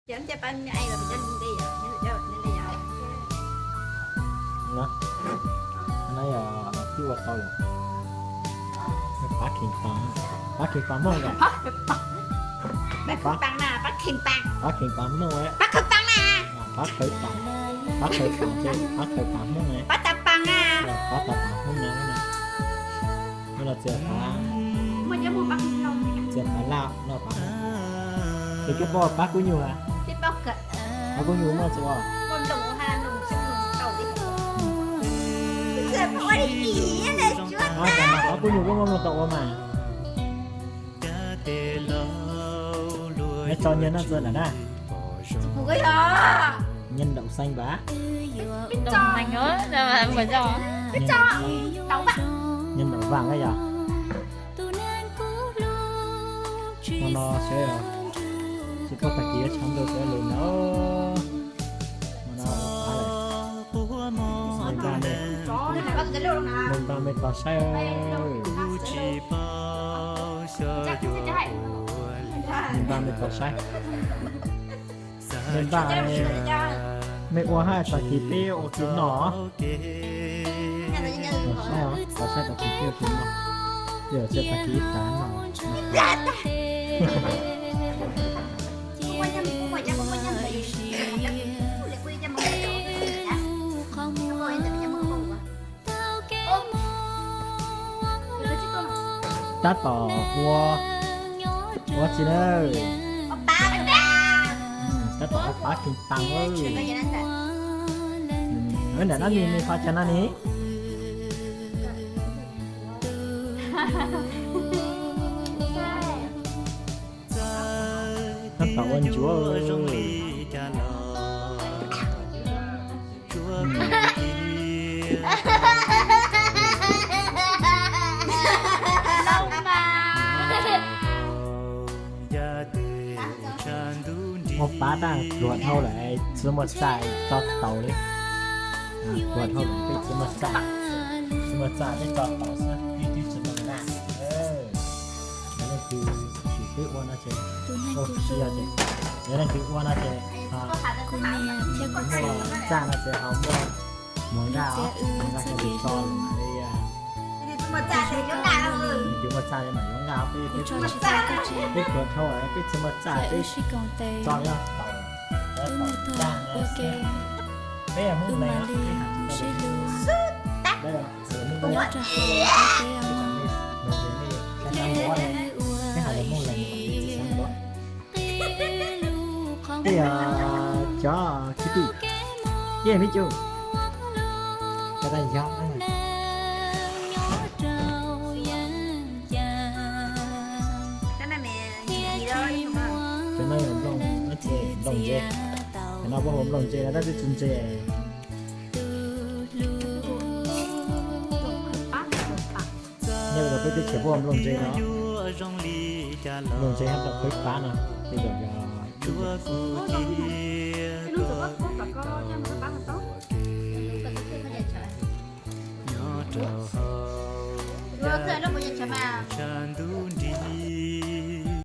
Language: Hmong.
No, no yog twb ua tau lawm. Pab kheev pab, pab kheev pab Hmoob na. Pab kheev pab Hmoob, pab kheev pab, pab kheev pab, pab kheev pab Hmoob na. Pab tas pab Hmoob na. No los txiav pab, txiav pab laj no pab. Ces koj pab, pab kuv nyuj a? Pab kuv nyuj muaj txuj. Pab kuv nyuj koj muaj mloog tau ua mas. Neb tso nyiaj no txog lawm na. Nyiaj ntaum xeeb npam. Nyiaj ntaum vam na yog. Hmo no seb, tsis paub tag kis yuav tshav ntuj seb lus na. Hmo no ua pab lawm. Npaj mej, npaj mej tos saib. Npaj mej tos saib. Mej npaj, mej ua hab tag kis peb ua kis noj. Tos saib, tos saib tag kis peb ua kis noj. Yog tag kis tas no. Tab tom ua, ua tsi na? Tab tom ua pab kheev pab. Nram no me me qhov chaw no ne. Tab tom ua ncuav. Ua pab tag pluag dhau lawm, tsi muaj txaj tso tau li. Pluag dhau lawm peb tsi muaj txaj, tsi muaj txaj peb tso tau xwb, peb twb tsi muaj na. Yog leej twg xyum peb ua no ces, yog leej twg ua no ces, txaj no ces ho muaj muag nqaj os, muag nqaj ces tso lawm mam li, tus muaj txaj mam yuav nqaj, peb pluag dhau peb tsi muaj txaj peb tso yog tau, tau tag no xwb. Peb yog Hmoob Lees, peb hais Hmoob Lees, peb hais Hmoob Lees, peb hais Hmoob Lees. Peb yog cov kwv tij, peb yog me tub, cov tag yog. Cov no yog nplooj, nplooj ntse, cov no puab hu nplooj ntse no tab twb tsi ntse. Nyob rau peb teb chaws puab hu nplooj ntse no, nplooj ntse hab nplooj qhwv pab no, tej zaum yog nyob rau hauv, nyob rau hauv,